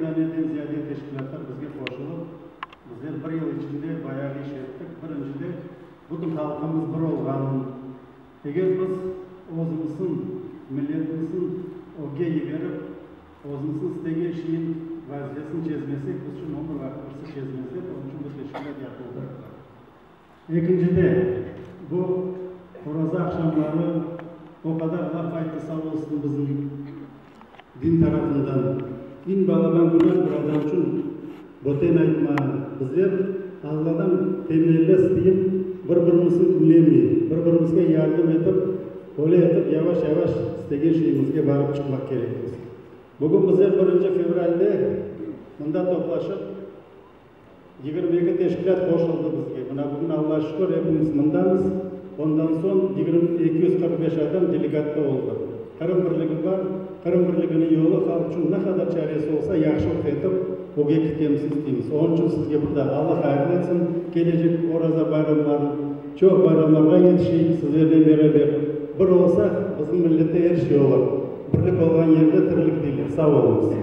daneden ziyade teşkilâtlar bizge qoşulıp, bizler bir yıl içinde bayağı iş ettik. Birincide, bütün halqımız bir olğanın, eger biz özümizniñ, milletimizniñ ögge yiberip, özümizniñ istegen şeyin vazifesini çezmesek, biz içün ömür vaqtı birisi çezmez dep, onıñ içün bu teşkilât yapıldı. Ekincide, bu oraza aqşamları o qadar laf ayttı, sağ olsun bizim din tarafından. Eñ balaban günah bir adam içün böten aytma. Bizler Alladan temelli isteyip, bir-birimizni künlemey, bir-birimizge yardım etip, öyle etip yavaş-yavaş istegen şeyimizge barıp çıqmaq kerekmiz. Bugün bizler birinci fevralde mında toplaşıp, 22 teşkilât qoşuldı bizge. Mına bugün, Alla şükür, epimiz mındamız. Ondan soñ 245 adam delegatta oldı. Qırım birligi bar. Qırım birliginiñ yolu halq içün ne qadar çaresi olsa, yahşılıq etip, ögge ketmemizni isteymiz. Onıñ içün sizge bir daa Alla hayırlı etsin. Kelecek Oraza bayramların, çoq bayramlarğa yetişeyik sizlernen beraber. Bir olsaq, bizim millette er şey olur. Birlik olğan yerde tirilik deyler. Sağ oluñız.